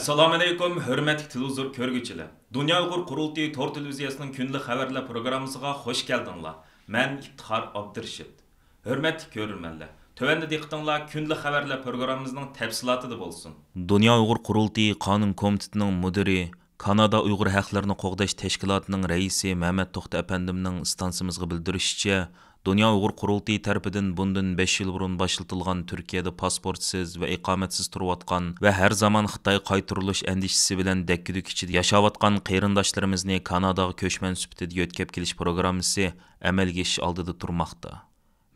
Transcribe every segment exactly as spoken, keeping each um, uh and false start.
ئەسسالامۇئەلەيكۇم، ھۆرمەتلىك تېلېۋىزور كۆرگۈچىلەر! دۇنيا ئۇيغۇر قۇرۇلتىيى تور تېلېۋىزىيەسىنىڭ كۈندىلىك خەۋەرلەر پروگراممىسىغا خۇش كەلدىڭلار. مەن ئىپتىخار ئابدۇرېشىت. ھۆرمەتلىك كۆرۈرمەنلەر، تۆۋەندە دىققىتىڭلار كۈندىلىك خەۋەرلەر پروگراممىمىزنىڭ تەپسىلاتىدا بولسۇن. دۇنيا ئۇيغۇر قۇرۇلتىيى قانۇن كومىتېتىنىڭ مۇدىرى، كانادا ئۇيغۇر ھەقلىرىنى قوغداش تەشكىلاتىنىڭ رەئىسى مەمەت توختى ئەپەندىمنىڭ ئىستانسىمىزغا بىلدۈرۈشىچە، دۇنيا ئۇيغۇر قۇرۇلتىيى تەرىپىدىن بۇندىن بەش يىل بۇرۇن باشلىتىلغان تۈركىيەدە پاسپورتسىز ۋە ئىقامەتسىز تۇرۇۋاتقان ۋە ھەر زامان خىتايغا قايتۇرۇلۇش ئەندىشىسى بىلەن دەككە-دۈككە ئىچىدە ياشاۋاتقان قېرىنداشلىرىمىزنى كاناداغا كۆچمەن سۈپىتىدە يۆتكەپ كېلىش پروگراممىسى ئەمەلگە ئېشىش ئالدىدا تۇرماقتا.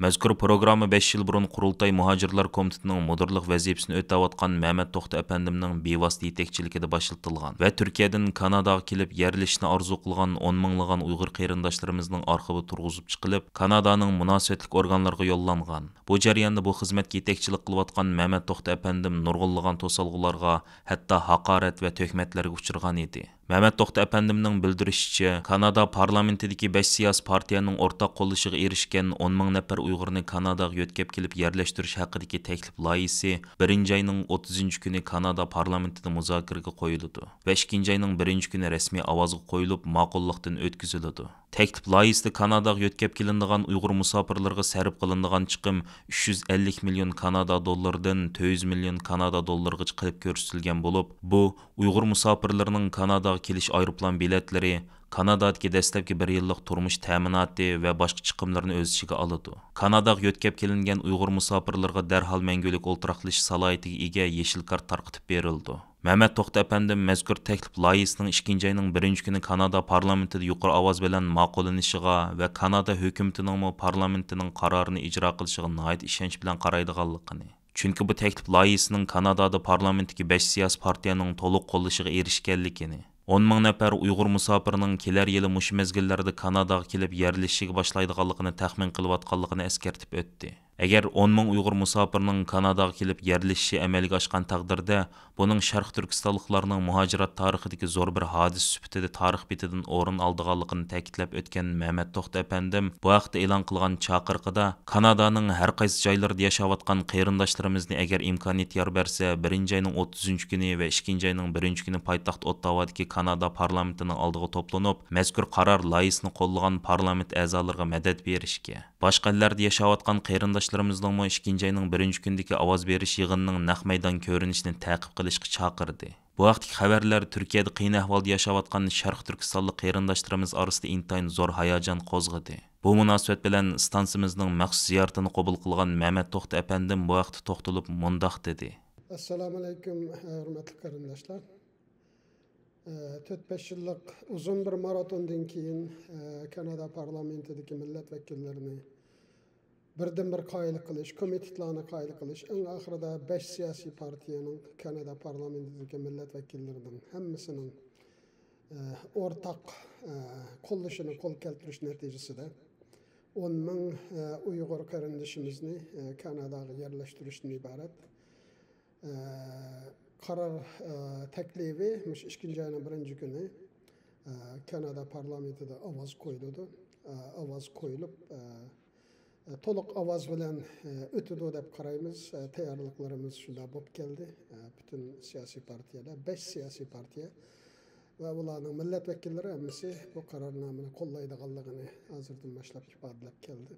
مەزكۇر پروگرامما بەش يىل بۇرۇن قۇرۇلتاي مۇھاجىرلار كومىتېتىنىڭ مۇدىرلىق ۋەزىپىسىنى ئۆتەۋاتقان مەمەت توختى ئەپەندىمنىڭ بىۋاسىتە يېتەكچىلىكىدە باشلىتىلغان ۋە تۈركىيەدىن كاناداغا كېلىپ يەرلىشىشنى ئارزۇ قىلغان ئون مىڭلىغان ئۇيغۇر قېرىنداشلىرىمىزنىڭ ئارخىۋى تۇرغۇزۇپ چىقىلىپ، كانادانىڭ مۇناسىۋەتلىك ئورگانلىرىغا يوللانغان. بۇ جەرياندا بۇ خىزمەتكە يېتەكچىلىك قىلىۋاتقان مەمەت توختى ئەپەندىم نۇرغۇنلىغان توسالغۇلارغا، ھەتتا ھاقارەت ۋە تۆھمەتلەرگە ئۇچرىغان ئىدى. مەمەت توختى ئەپەندىمنىڭ بىلدۈرۈشىچە، كانادا پارلامېنتىدىكى بەش سىياسىي پارتىيەنىڭ ئورتاق قوللىشىغا ئېرىشكەن ئون مىڭ نەپەر ئۇيغۇرنى كاناداغا يۆتكەپ كېلىپ يەرلەشتۈرۈش ھەققىدىكى تەكلىپ لايىھىسى بىرىنچى ئاينىڭ ئوتتۇزىنچى كۈنى كانادا پارلامېنتىدا مۇزاكىرىگە قويۇلىدۇ ۋە ئىككىنچى ئاينىڭ بىرىنچى كۈنى رەسمىي ئاۋازغا قويۇلۇپ، ماقۇللۇقتىن ئۆتكۈزۈلىدۇ. تەكلىپ لايىھىسىدە كاناداغا يۆتكەپ كېلىنىدىغان ئۇيغۇر مۇساپىرلىرىغا سەرپ قىلىنىدىغان چىقىم ئۈچ يۈز ئەللىك مىليون كانادا دوللىرىدىن تۆت يۈز مىليون كانادا دوللىرىغىچە قىلىپ كۆرسىتىلگەن بولۇپ، بۇ ئۇيغۇر مۇساپىرلىرىنىڭ كاناداغا كېلىش ئايروپىلان بېلەتلىرى، كانادادىكى دەسلەپكى بىر يىللىق تۇرمۇش تەمىناتى ۋە باشقا چىقىملىرىنى ئۆز ئىچىگە ئالىدۇ. كاناداغا يۆتكەپ كېلىنگەن ئۇيغۇر مۇساپىرلىرىغا دەرھال مەڭگۈلۈك ئولتۇراقلىشىش سالاھىيىتىگە ئىگە يېشىل كارت تارقىتىپ بېرىلىدۇ. مەمەت توختى ئەپەندىم مەزكۇر تەكلىپ لايىھىسىنىڭ ئىككىنچى ئاينىڭ بىرىنچى كۈنى كانادا پارلامېنتىدا يۇقىرى ئاۋاز بىلەن ماقۇللىنىشىغا ۋە كانادا ھۆكۈمىتىنىڭمۇ پارلامېنتىنىڭ قارارىنى ئىجرا قىلىشىغا ناھايىتى ئىشەنچ بىلەن قارايدىغانلىقىنى، چۈنكى بۇ تەكلىپ لايىھىسىنىڭ كانادادا پارلامېنتتىكى بەش سىياسىي پارتىيەنىڭ تولۇق قوللىشىغا ئېرىشكەنلىكىنى، ئون مىڭ نەپەر ئۇيغۇر مۇساپىرىنىڭ كېلەر يىلى مۇشۇ مەزگىللەردە كاناداغا كېلىپ يەرلىشىشىگە باشلايدىغانلىقىنى تەخمىن قىلىۋاتقانلىقىنى ئەسكەرتىپ ئۆتتى. ئەگەر ئون مىڭ ئۇيغۇر مۇساپىرنىڭ كاناداغا كېلىپ يەرلىشىشى ئەمەلگە ئاشقان تەقدىردە، بۇنىڭ شەرقىي تۈركىستانلىقلارنىڭ مۇھاجىرات تارىخىدىكى زور بىر ھادىسە سۈپىتىدە تارىخ بېتىدىن ئورۇن ئالىدىغانلىقىنى تەكىتلەپ ئۆتكەن مەمەت توختى ئەپەندىم بۇ ھەقتە ئېلان قىلغان چاقىرىقىدا، كانادانىڭ ھەر قايسى جايلىرىدا ياشاۋاتقان قېرىنداشلىرىمىزنى ئەگەر ئىمكانىيەت يار بەرسە، بىرىنچى ئاينىڭ ئوتتۇزىنچى كۈنى ۋە ئىككىنچى ئاينىڭ بىرىنچى كۈنى پايتەخت ئوتتاۋادىكى كانادا پارلامېنتىنىڭ ئالدىغا توپلىنىپ، مەزكۇر قارار لايىھىسىنى قوللىغان پارلامېنت ئەزالىرىغا مەدەت بېرىشكە، باشقا ئەللەردە ياشاۋاتقان قېرىنداشلىرىمىزنىڭمۇ ئىككىنچى ئاينىڭ بىرىنچى كۈنىدىكى ئاۋاز بېرىش يىغىنىنىڭ نەق مەيدان كۆرۈنۈشىنى تەقىب قىلىشقا چاقىردى. بۇ ھەقتىكى خەۋەرلەر تۈركىيەدە قىيىن ئەھۋالدا ياشاۋاتقان شەرقىي تۈركىستانلىق قېرىنداشلىرىمىز ئارىسىدا ئىنتايىن زور ھاياجان قوزغىدى. بۇ مۇناسىۋەت بىلەن ئىستانسىمىزنىڭ مەخسۇس زىيارىتىنى قوبۇل قىلغان مەمەت توختى ئەپەندىم بۇ ھەقتە توختىلىپ مۇنداق دېدى. ئەسسالامۇئەلەيكۇم، ھۆرمەتلىك قېرىنداشلار. ئە، تۆت-بەش يىللىق ئۇزۇن بىر ماراتوندىن كېيىن، ئە، كانادا پارلامېنتىدىكى مىللەت ۋەكىللىرىنى بىردىنبىر قايىل قىلىش، كومىتېتلارنى قايىل قىلىش، ئەڭ ئاخىرىدا بەش سىياسىي پارتىيەنىڭ كانادا پارلامېنتىدىكى مىللەت ۋەكىللىرىنىڭ ھەممىسىنىڭ، ئە، ئورتاق، ئە، قوللىشىنى قول كەلتۈرۈش نەتىجىسىدە ئون مىڭ، ئە، ئۇيغۇر قېرىندىشىمىزنى، ئە، كاناداغا يەرلەشتۈرۈشتىن ئىبارەت ئە، قارار، ئە، تەكلىپى مۇشۇ ئىككىنچى ئاينىڭ بىرىنچى كۈنى، ئە، كانادا پارلامېنتىدا ئاۋاز قويۇلىدۇ. ئە، ئاۋاز قويۇلۇپ، ئە، ئە، تولۇق ئاۋاز بىلەن، ئە، ئۆتىدۇ دەپ قارايمىز. ئە، تەييارلىقلىرىمىز شۇنداق بولۇپ كەلدى. ئە، پۈتۈن سىياسىي پارتىيەلەر، بەش سىياسىي پارتىيە ۋە ئۇلارنىڭ مىللەت ۋەكىللىرى ھەممىسى بۇ قارارنامىنى قوللايدىغانلىقىنى ھازىردىن باشلاپ ئىپادىلەپ كەلدى.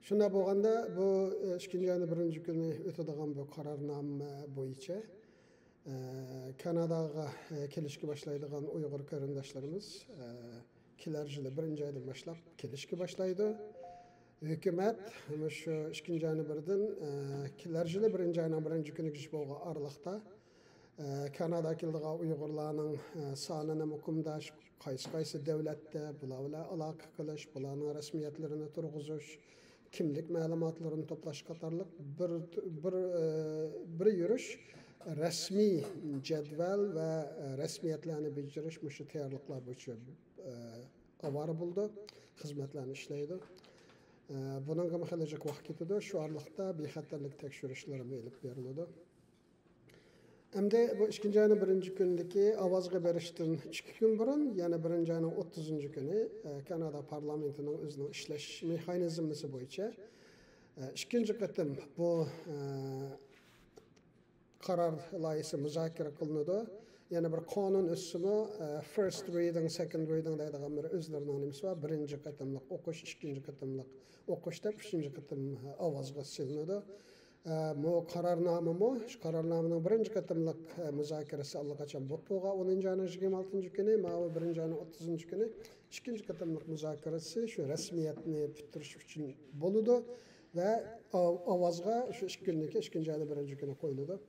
شۇنداق بولغاندا، بۇ، ئە، ئىككىنچى ئاينىڭ بىرىنچى كۈنى ئۆتىدىغان بۇ قارارنامە بويىچە، ئە، كاناداغا، ئە، كېلىشكە باشلايدىغان ئۇيغۇر قېرىنداشلىرىمىز، ئە، كېلەر يىلى بىرىنچى ئايدىن باشلاپ كېلىشكە باشلايدۇ. ھۆكۈمەت مۇشۇ ئىككىنچى ئاينىڭ بىرىدىن، ئە، كېلەر يىلى بىرىنچى ئاينىڭ بىرىنچى كۈنىگىچە بولغان ئارىلىقتا، ئە، كاناداغا كېلىدىغان ئۇيغۇرلارنىڭ، ئە، سانىنى مۇقىمداش، قايسى، قايسى دۆلەتتە بۇلار بىلەن ئالاقە قىلىش، بۇلارنىڭ رەسمىيەتلىرىنى تۇرغۇزۇش، كىملىك مەلۇماتلىرىنى توپلاش قاتارلىق بىر، بىر، ئە، بىر يۈرۈش رەسمىي جەدۋەل ۋە، ئە، رەسمىيەتلەرنى بېجىرىش مۇشۇ تەييارلىقلار بويىچە، ئە، ئاۋارە بولىدۇ، خىزمەتلەرنى ئىشلەيدۇ. ئە، بۇنىڭغىمۇ خېلى جىق ۋاقىت كېتىدۇ. شۇ ئارىلىقتا بىخەتەرلىك تەكشۈرۈشلىرىمۇ ئېلىپ بېرىلىدۇ. ئەمدى بۇ ئىككىنچى ئاينىڭ بىرىنچى كۈنىدىكى ئاۋازغا بېرىشتىن ئىككى كۈن بۇرۇن، يەنى بىرىنچى ئاينىڭ ئوتتۇزىنچى كۈنى، ئە، كانادا پارلامېنتىنىڭ ئۆزىنىڭ ئىشلەش مېخانىزمىسى بويىچە، ئە، ئىككىنچى قېتىم بۇ، ئە، قارار لايىھىسى مۇزاكىرە قىلىنىدۇ. يەنە بىر قانۇن ئۆتسىمۇ، ئە، first reading, second reading دەيدىغان بىر ئۆزلىرىنىڭ نېمىسى بار، بىرىنچى قېتىملىق ئوقۇش، ئىككىنچى قېتىملىق ئوقۇش دەپ، ئۈچىنچى قېتىم، ئە، ئاۋازغا سېلىنىدۇ. ئە، بۇ قارارنامىمۇ، شۇ قارارنامىنىڭ بىرىنچى قېتىملىق، ئە، مۇزاكىرىسى ئاللىقاچان بولۇپ بولغان، ئونىنچى ئاينىڭ يىگىرمە ئالتىنچى كۈنى، ماۋۇ بىرىنچى ئاينىڭ ئوتتۇزىنچى كۈنى ئىككىنچى قېتىملىق مۇزاكىرىسى شۇ رەسمىيەتنى پۈتتۈرۈش ئۈچۈن بولىدۇ ۋە ئاۋ-، ئاۋازغا شۇ ئىككى كۈندىن كېيىن، ئىككىنچى ئاينىڭ بىرىنچى كۈنى قويۇلىدۇ.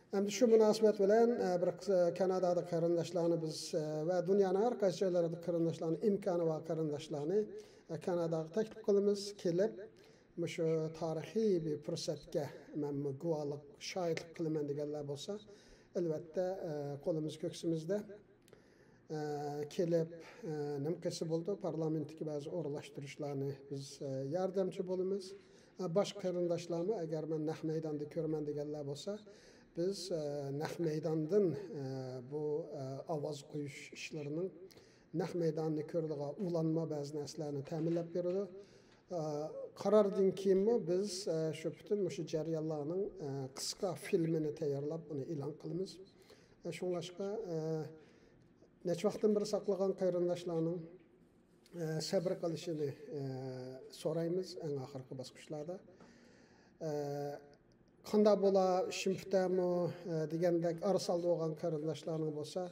ئەمدى شۇ مۇناسىۋەت بىلەن، ئە، بىر قىس-، كانادادا قېرىنداشلارنى بىز، ئە، ۋە دۇنيانىڭ ھەر قايسى جايلىرىدا قېرىنداشلارنى، ئىمكانى بار قېرىنداشلارنى، ئە، كاناداغا تەكلىپ قىلىمىز. كېلىپ، مۇشۇ تارىخىي بىر پۇرسەتكە مەنمۇ گۇۋاھلىق، شاھىتلىق قىلىمەن دېگەنلەر بولسا، ئەلۋەتتە، ئە، قولىمىز كۆكسىمىزدە. ئە، كېلىپ، ئە، نېمە قىلسا بولىدۇ، پارلامېنتتىكى بەزى ئورۇنلاشتۇرۇشلارنى بىز، ئە، ياردەمچى بولىمىز. ئە، باشقا قېرىنداشلارمۇ، ئەگەر مەن نەق مەيداندا كۆرىمەن دېگەنلەر بولسا، بىز، ئە، نەق مەيداندىن، ئە، بۇ، ئە، ئاۋاز قويۇش ئىشلىرىنىڭ نەق مەيدانىنى كۆرىدىغان ئۇلانما بەزى نەرسىلەرنى تەمىنلەپ بېرىدۇ. ئە، قاراردىن كېيىنمۇ بىز، ئە، شۇ پۈتۈن مۇشۇ جەريانلارنىڭ، ئە، قىسقا فىلىمىنى تەييارلاپ، ئۇنى ئېلان قىلىمىز. ئە، شۇڭلاشقا، ئە، نەچچە ۋاقىتتىن بېرى ساقلىغان قېرىنداشلارنىڭ، ئە، سەبرى قىلىشىنى، ئە، سورايمىز ئەڭ ئاخىرقى باسقۇچلاردا. ئە، قانداق بولا، ئىشىم پۈتەرمۇ، ئە، دېگەندەك ئارىسالدى بولغان قېرىنداشلارنىڭ بولسا،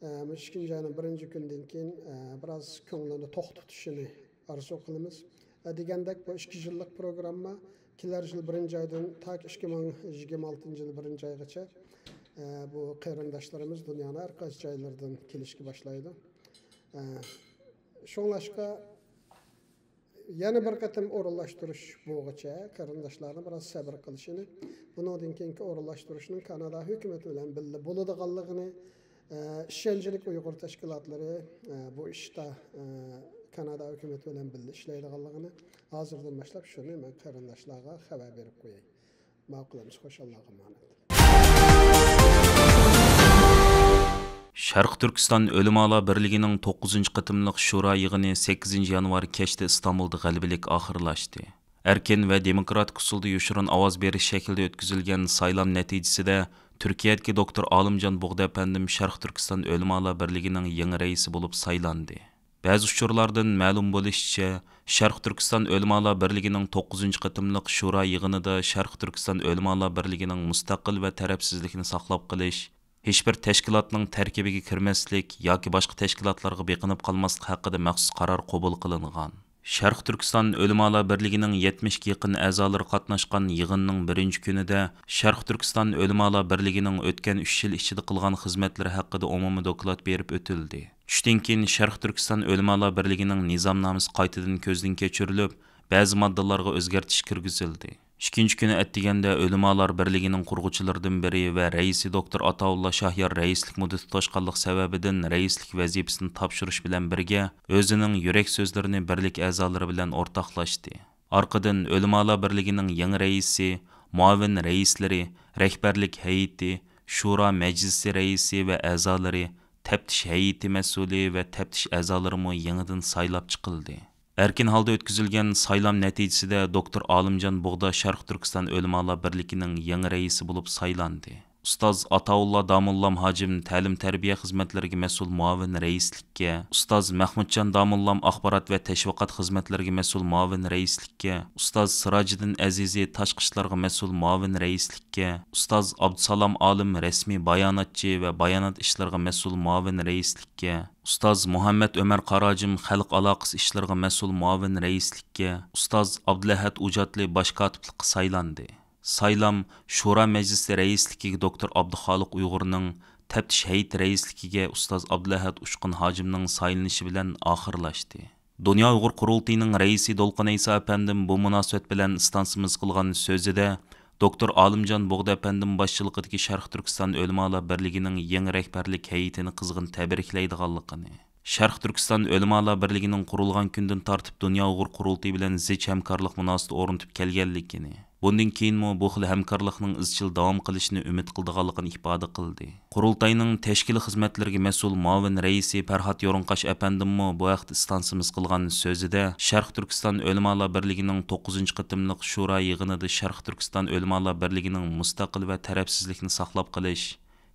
ئە، مۇشۇ ئىككىنچى ئاينىڭ بىرىنچى كۈنىدىن كېيىن، ئە، بىراز كۆڭلىنى توختىتىشىنى ئارزۇ قىلىمىز. ئە، دېگەندەك، بۇ ئىككى يىللىق پروگرامما، كېلەر يىل بىرىنچى ئايدىن تاكى ئىككى مىڭ يىگىرمە ئالتىنچى يىل بىرىنچى ئايغىچە، ئە، بۇ قېرىنداشلىرىمىز دۇنيانىڭ ھەر قايسى جايلىرىدىن كېلىشكە باشلايدۇ. ئە، شۇڭلاشقا، يەنە بىر قېتىم ئورۇنلاشتۇرۇش بولغۇچە قېرىنداشلارنى بىراز سەۋر قىلىشىنى، بۇنىڭدىن كېيىنكى ئورۇنلاشتۇرۇشنىڭ كانادا ھۆكۈمىتى بىلەن بىللە بولىدىغانلىقىنى، ئە، ئىشەنچلىك ئۇيغۇر تەشكىلاتلىرى، ئە، بۇ ئىشتا، ئە، كانادا ھۆكۈمىتى بىلەن بىللە ئىشلەيدىغانلىقىنى ھازىردىن باشلاپ شۇنى مەن قېرىنداشلارغا خەۋەر بېرىپ قوياي. ماقۇل ئەمىسە، خۇشاللارغا ئامانەت. شەرقىي تۈركىستان ئۆلىمالار بىرلىكىنىڭ توققۇزىنچى قېتىملىق شورا يىغىنى سەككىزىنچى يانۋار كەچتە ئىستانبۇلدا غەلىبىلىك ئاخىرلاشتى. ئەركىن ۋە دېموكراتىك ئۇسۇلدا يوشۇرۇن ئاۋاز بېرىش شەكلىدە ئۆتكۈزۈلگەن سايلام نەتىجىسىدە تۈركىيەدىكى دوكتور ئالىمجان بۇغدا ئەپەندىم شەرقىي تۈركىستان ئۆلىمالار بىرلىكىنىڭ يېڭى رەئىسى بولۇپ سايلاندى. بەزى ئۇچۇرلاردىن مەلۇم بولۇشىچە، شەرقىي تۈركىستان ئۆلىمالار بىرلىكىنىڭ توققۇزىنچى قېتىملىق شورا يىغىنىدا شەرقىي تۈركىستان ئۆلىمالار بىرلىكىنىڭ مۇستەقىل ۋە تەرەپسىزلىكىنى ساقلاپ قېلىش، ھېچبىر تەشكىلاتنىڭ تەركىبىگە كىرمەسلىك ياكى باشقا تەشكىلاتلارغا بېقىنىپ قالماسلىق ھەققىدە مەخسۇس قارار قوبۇل قىلىنغان. شەرقىي تۈركىستان ئۆلىمالار بىرلىكىنىڭ يەتمىشكە يېقىن ئەزالىرى قاتناشقان يىغىننىڭ بىرىنچى كۈنىدە شەرقىي تۈركىستان ئۆلىمالار بىرلىكىنىڭ ئۆتكەن ئۈچ يىل ئىچىدە قىلغان خىزمەتلىرى ھەققىدە ئومۇمىي دوكلات بېرىپ ئۆتۈلدى. چۈشتىن كېيىن شەرقىي تۈركىستان ئۆلىمالار بىرلىكىنىڭ نىزامنامىسى قايتىدىن كۆزدىن كەچۈرۈلۈپ، بەزى ماددىلارغا ئۆزگەرتىش كىرگۈزۈلدى. ئىككىنچى كۈنى ئەتىگەندە ئۆلىمالار بىرلىكىنىڭ قۇرغۇچىلىرىدىن بىرى ۋە رەئىسى دوكتور ئاتاۋۇللا شاھيار رەئىسلىك مۇددىتى توشقانلىق سەۋەبىدىن رەئىسلىك ۋەزىپىسىنى تاپشۇرۇش بىلەن بىرگە، ئۆزىنىڭ يۈرەك سۆزلىرىنى بىرلىك ئەزالىرى بىلەن ئورتاقلاشتى. ئارقىدىن ئۆلىمالار بىرلىكىنىڭ يېڭى رەئىسى، مۇئاۋىن رەئىسلىرى، رەھبەرلىك ھەيئىتى، شورا مەجلىسى رەئىسى ۋە ئەزالىرى، تەپتىش ھەيئىتى مەسئۇلى ۋە تەپتىش ئەزالىرىمۇ يېڭىدىن سايلاپ چىقىلدى. ئەركىن ھالدا ئۆتكۈزۈلگەن سايلام نەتىجىسىدە دوكتور ئالىمجان بۇغدا شەرقىي تۈركىستان ئۆلىمالار بىرلىكىنىڭ يېڭى رەئىسى بولۇپ سايلاندى. ئۇستاز ئاتاۋۇللا داموللام ھاجىم تەلىم-تەربىيە خىزمەتلىرىگە مەسئۇل مۇئاۋىن رەئىسلىككە، ئۇستاز مەخمۇتجان داموللام ئاخبارات ۋە تەشۋىقات خىزمەتلىرىگە مەسئۇل مۇئاۋىن رەئىسلىككە، ئۇستاز سىراجىدىن ئەزىزى تاشقى ئىشلارغا مەسئۇل مۇئاۋىن رەئىسلىككە، ئۇستاز ئابدۇسالام ئالىم رەسمىي باياناتچى ۋە بايانات ئىشلىرىغا مەسئۇل مۇئاۋىن رەئىسلىككە، ئۇستاز مۇھەممەت ئۆمەر قاراجىم خەلق ئالاقىسى ئىشلىرىغا مەسئۇل مۇئاۋىن رەئىسلىككە، ئۇستاز ئابدۇلئەھەد ئۇجاتلى باش كاتىپلىققا سايلاندى. سايلام شورا مەجلىسى رەئىسلىكىگە دوكتور ئابدۇخالىق ئۇيغۇرنىڭ، تەپتىش ھەيئىتى رەئىسلىكىگە ئۇستاز ئابدۇلئەھەد ئۇچقۇن ھاجىمنىڭ سايلىنىشى بىلەن ئاخىرلاشتى. دۇنيا ئۇيغۇر قۇرۇلتىيىنىڭ رەئىسى دولقۇن ئەيسا ئەپەندىم بۇ مۇناسىۋەت بىلەن ئىستانسىمىزغا قىلغان سۆزىدە، دوكتور ئالىمجان بۇغدا ئەپەندىم باشچىلىقىدىكى شەرقىي تۈركىستان ئۆلىمالار بىرلىكىنىڭ يېڭى رەھبەرلىك ھەيئىتىنى قىزغىن تەبرىكلەيدىغانلىقىنى، شەرقىي تۈركىستان ئۆلىمالار بىرلىكىنىڭ قۇرۇلغان كۈندىن تارتىپ دۇنيا ئۇيغۇر قۇرۇلتىيى بىلەن زىچ ھەمكارلىق مۇناسىۋىتى ئورنىتىپ كەلگەنلىكىنى، بۇندىن كېيىنمۇ بۇ خىل ھەمكارلىقنىڭ ئىزچىل داۋام قىلىشىنى ئۈمىد قىلىدىغانلىقىنى ئىپادە قىلدى. قۇرۇلتاينىڭ تەشكىلىي خىزمەتلىرىگە مەسئۇل مۇئاۋىن رەئىسى پەرھات يورۇڭقاش ئەپەندىممۇ بۇ ھەقتە ئىستانسىمىز قىلغان سۆزىدە، شەرقىي تۈركىستان ئۆلىمالار بىرلىكىنىڭ توققۇزىنچى قېتىملىق شورا يىغىنىدا شەرقىي تۈركىستان ئۆلىمالار بىرلىكىنىڭ مۇستەقىل ۋە تەرەپسىزلىكنى ساقلاپ قېلىش،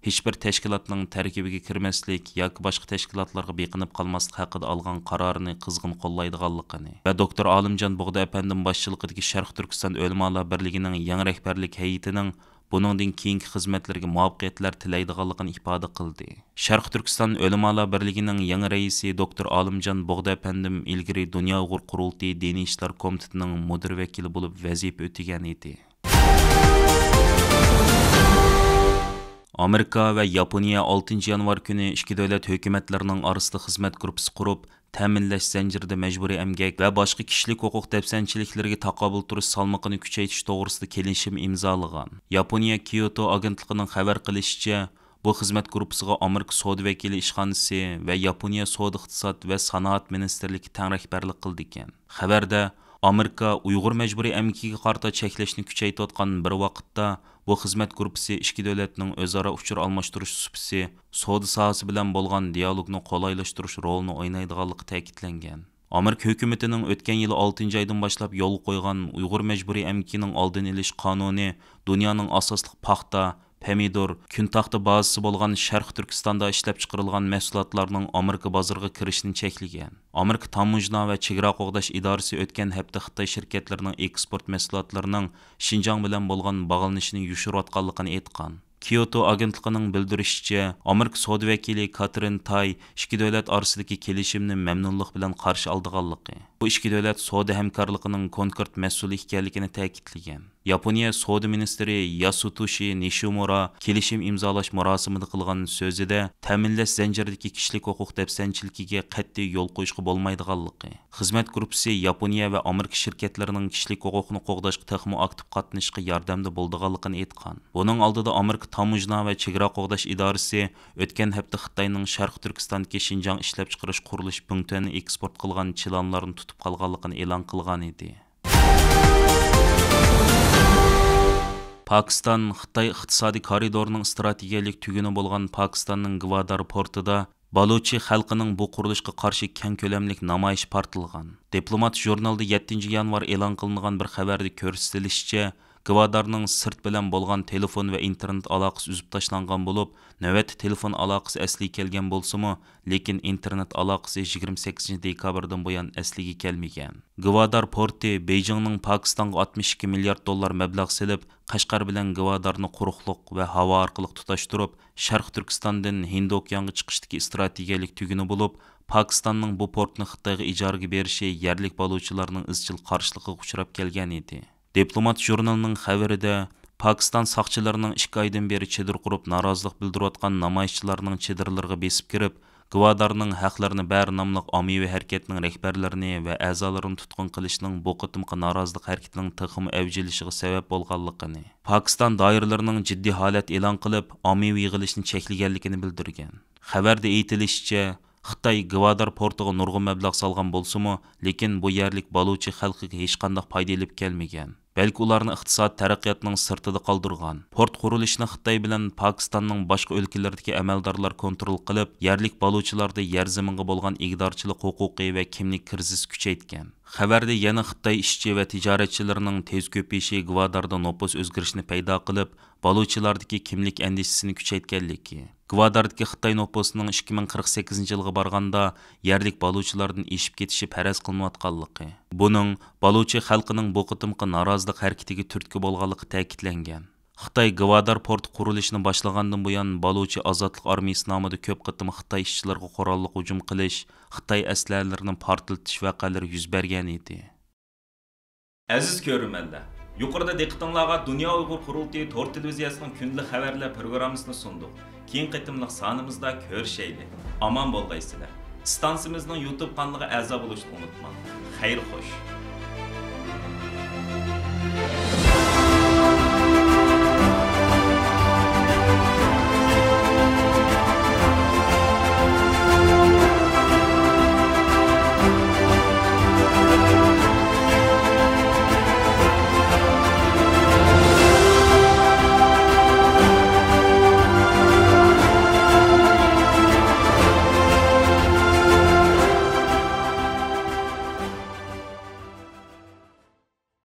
ھېچبىر تەشكىلاتنىڭ تەركىبىگە كىرمەسلىك ياكى باشقا تەشكىلاتلارغا بېقىنىپ قالماسلىق ھەققىدە ئالغان قارارىنى قىزغىن قوللايدىغانلىقىنى ۋە دوكتور ئالىمجان بۇغدا ئەپەندىم باشچىلىقىدىكى شەرقىي تۈركىستان ئۆلىمالار بىرلىكىنىڭ يېڭى رەھبەرلىك ھەيئىتىنىڭ بۇنىڭدىن كېيىنكى خىزمەتلىرىگە مۇۋەپپەقىيەتلەر تىلەيدىغانلىقىنى ئىپادە قىلدى. شەرقىي تۈركىستان ئۆلىمالار بىرلىكىنىڭ يېڭى رەئىسى دوكتور ئالىمجان بۇغدا ئەپەندىم ئىلگىرى دۇنيا ئۇيغۇر قۇرۇلتىيى دىنىي ئىشلار كومىتېتىنىڭ مۇدىر ۋەكىلى بولۇپ ۋەزىپە ئۆتىگەن ئىدى. ئامېرىكا ۋە ياپونىيە ئالتىنچى يانۋار كۈنى ئىككى دۆلەت ھۆكۈمەتلىرىنىڭ ئارىسىدا خىزمەت گۇرۇپپىسى قۇرۇپ، تەمىنلەش زەنجىرىدە مەجبۇرىي ئەمگەك ۋە باشقا كىشىلىك ھوقۇق دەپسەندىچىلىكلىرىگە تاقابىل تۇرۇش سالمىقىنى كۈچەيتىش توغرىسىدا كېلىشىم ئىمزالىغان. ياپونىيە كيوتو ئاگېنتلىقىنىڭ خەۋەر قىلىشىچە، بۇ خىزمەت گۇرۇپپىسىغا ئامېرىكا سودا ۋەكىللىك ئىشخانىسى ۋە ياپونىيە سودا، ئىقتىساد ۋە سانائەت مىنىستىرلىكى تەڭ رەھبەرلىك قىلىدىكەن. خەۋەردە، ئامېرىكا ئۇيغۇر مەجبۇرىي ئەمگىكىگە قارىتا چەكلەشنى كۈچەيتىۋاتقان بىر ۋاقىتتا، بۇ خىزمەت گۇرۇپپىسى ئىككى دۆلەتنىڭ ئۆزئارا ئۇچۇر ئالماشتۇرۇش سۇپىسى، سودا ساھەسى بىلەن بولغان دىئالوگنى قولايلاشتۇرۇش رولىنى ئوينايدىغانلىقى تەكىتلەنگەن. ئامېرىكا ھۆكۈمىتىنىڭ ئۆتكەن يىلى ئالتىنچى ئايدىن باشلاپ يولغا قويغان ئۇيغۇر مەجبۇرىي ئەمگىكىنىڭ ئالدىنى ئېلىش قانۇنى دۇنيانىڭ ئاساسلىق پاختا، پەمىدۇر، كۈنتاختا بازىسى بولغان شەرقىي تۈركىستاندا ئىشلەپچىقىرىلغان مەھسۇلاتلارنىڭ ئامېرىكا بازىرىغا كىرىشىنى چەكلىگەن. ئامېرىكا تاموژنا ۋە چېگرا قوغداش ئىدارىسى ئۆتكەن ھەپتە خىتاي شىركەتلىرىنىڭ ئېكسپورت مەھسۇلاتلىرىنىڭ شىنجاڭ بىلەن بولغان باغلىنىشىنى يوشۇرۇۋاتقانلىقىنى ئېيتقان. كيوتو ئاگېنتلىقىنىڭ بىلدۈرۈشىچە، ئامېرىكا سودا ۋەكىلى كاترىن تاي ئىككى دۆلەت ئارىسىدىكى كېلىشىمنى مەمنۇنلۇق بىلەن قارشى ئالىدىغانلىقى، بۇ ئىككى دۆلەت سودا ھەمكارلىقىنىڭ كونكرېت مەھسۇلى ئىكەنلىكىنى تەكىتلىگەن. ياپونىيە سودا مىنىستىرى ياسۇتوشى نىشىمۇرا كېلىشىم ئىمزالاش مۇراسىمىدا قىلغان سۆزىدە، تەمىنلەش زەنجىرىدىكى كىشىلىك ھوقۇق دەپسەندىچىلىكىگە قەتئىي يول قويۇشقا بولمايدىغانلىقى، خىزمەت گۇرۇپپىسى ياپونىيە ۋە ئامېرىكا شىركەتلىرىنىڭ كىشىلىك ھوقۇقنى قوغداشقا تېخىمۇ ئاكتىپ قاتنىشىشقا ياردەمدە بولىدىغانلىقىنى ئېيتقان. بۇنىڭ ئالدىدا ئامېرىكا تاموژنا ۋە چېگرا قوغداش ئىدارىسى ئۆتكەن ھەپتە خىتاينىڭ شەرقىي تۈركىستاندىكى شىنجاڭ ئىشلەپچىقىرىش قۇرۇلۇش پۈڭتۈەننى ئېكسپورت قىلغان چىلانلارنى تۇتۇپ قالغانلىقىنى ئېلان قىلغانىدى. پاكىستان خىتاي ئىقتىسادىي كارىدورىنىڭ ئىستراتېگىيەلىك تۈگۈنى بولغان پاكىستاننىڭ گۋادار پورتىدا بالۇچى خەلقىنىڭ بۇ قۇرۇلۇشقا قارشى كەڭ كۆلەملىك نامايىش پارتلىغان. دىپلومات ژۇرنىلىدا يەتتىنچى يانۋار ئېلان قىلىنغان بىر خەۋەردە كۆرسىتىلىشىچە، گۋادارنىڭ سىرت بىلەن بولغان تېلېفون ۋە ئىنتېرنېت ئالاقىسى ئۈزۈپ تاشلانغان بولۇپ، نۆۋەتتە تېلېفون ئالاقىسى ئەسلىگە كەلگەن بولسىمۇ، لېكىن ئىنتېرنېت ئالاقىسى يىگىرمە سەككىزىنچى دېكابىردىن بۇيان ئەسلىگە كەلمىگەن. گۋادار پورتى بېيجىڭنىڭ پاكىستانغا ئاتمىش ئىككى مىليارد دوللار مەبلەغ سېلىپ، قەشقەر بىلەن گۋادارنى قۇرۇقلۇق ۋە ھاۋا ئارقىلىق تۇتاشتۇرۇپ، شەرقىي تۈركىستاندىن ھىندى ئوكيانغا چىقىشتىكى ئىستراتېگىيەلىك تۈگۈنى بولۇپ، پاكىستاننىڭ بۇ پورتنى خىتايغا ئىجارىگە بېرىشى يەرلىك بالۇچىلارنىڭ ئىزچىل قارشىلىقىغا ئۇچراپ كەلگەن ئىدى. دىپلومات ژۇرنىلىنىڭ خەۋىرىدە، پاكىستان ساقچىلىرىنىڭ ئىككى ئايدىن بېرى چېدىر قۇرۇپ نارازىلىق بىلدۈرۈۋاتقان نامايىشچىلارنىڭ چېدىرلىرىغا بېسىپ كىرىپ، گۋادارنىڭ ھەقلىرىنى بەر ناملىق ئاممىۋى ھەرىكەتنىڭ رەھبەرلىرىنى ۋە ئەزالىرىنى تۇتقۇن قىلىشىنىڭ بۇ قېتىمقى نارازىلىق ھەرىكىتىنىڭ تېخىمۇ ئەۋجىلىشىغا سەۋەب بولغانلىقىنى، پاكىستان دائىرىلىرىنىڭ جىددىي ھالەت ئېلان قىلىپ، ئاممىۋى يىغىلىشنى چەكلىگەنلىكىنى بىلدۈرگەن. خەۋەردە ئېيتىلىشىچە، خىتاي گۋادار پورتىغا نۇرغۇن مەبلەغ سالغان بولسىمۇ، لېكىن بۇ يەرلىك بالۇچى خەلقىگە ھېچقانداق پايدا ئېلىپ كەلمىگەن، بەلكى ئۇلارنى ئىقتىساد تەرەققىياتنىڭ سىرتىدا قالدۇرغان. پورت قۇرۇلۇشىنى خىتاي بىلەن پاكىستاننىڭ باشقا ئۆلكىلىرىدىكى ئەمەلدارلار كونترول قىلىپ، يەرلىك بالۇچىلاردا يەر زېمىنغا بولغان ئىگىدارچىلىق ھوقۇقى ۋە كىملىك كىرىزىسى كۈچەيتكەن. خەۋەردە يەنە خىتاي ئىشچى ۋە تىجارەتچىلىرىنىڭ تېز كۆپىيىشى گۋاداردا نوپۇس ئۆزگىرىشىنى پەيدا قىلىپ، بالۇچىلاردىكى كىملىك ئەندىشىسىنى كۈچەيتكەنلىكى، گۋاداردىكى خىتاي نوپۇسىنىڭ ئىككى مىڭ قىرىق سەككىزىنچى يىلغا بارغاندا يەرلىك بالۇچىلاردىن ئېشىپ كېتىشى پەرەز قىلىنىۋاتقانلىقى، بۇنىڭ بالۇچى خەلقىنىڭ بۇ قېتىمقى نارازىلىق ھەرىكىتىگە تۈرتكە بولغانلىقى تەكىتلەنگەن. خىتاي گۋادار پورتى قۇرۇلۇشىنى باشلىغاندىن بۇيان، بالۇچى ئازادلىق ئارمىيىسى نامىدا كۆپ قېتىم خىتاي ئىشچىلىرىغا قوراللىق ھۇجۇم قىلىش، خىتاي ئەسلىھەلىرىنى پارتلىتىش ۋەقەلىرى يۈز بەرگەن ئىدى. ئەزىز كۆرۈرمەنلەر، يۇقىرىدا دىققىتىڭلارغا دۇنيا ئۇيغۇر قۇرۇلتىيى تور تېلېۋىزىيەسىنىڭ كۈندىلىك خەۋەرلەر پروگراممىسىنى سۇندۇق. كېيىنكى قېتىملىق سانىمىزدا كۆرۈشەيلى. ئامان بولغايسىلەر. ئىستانسىمىزنىڭ يۇتۇب قانىلىغا ئەزا بولۇشنى ئۇنتۇماڭ. خەير خوش.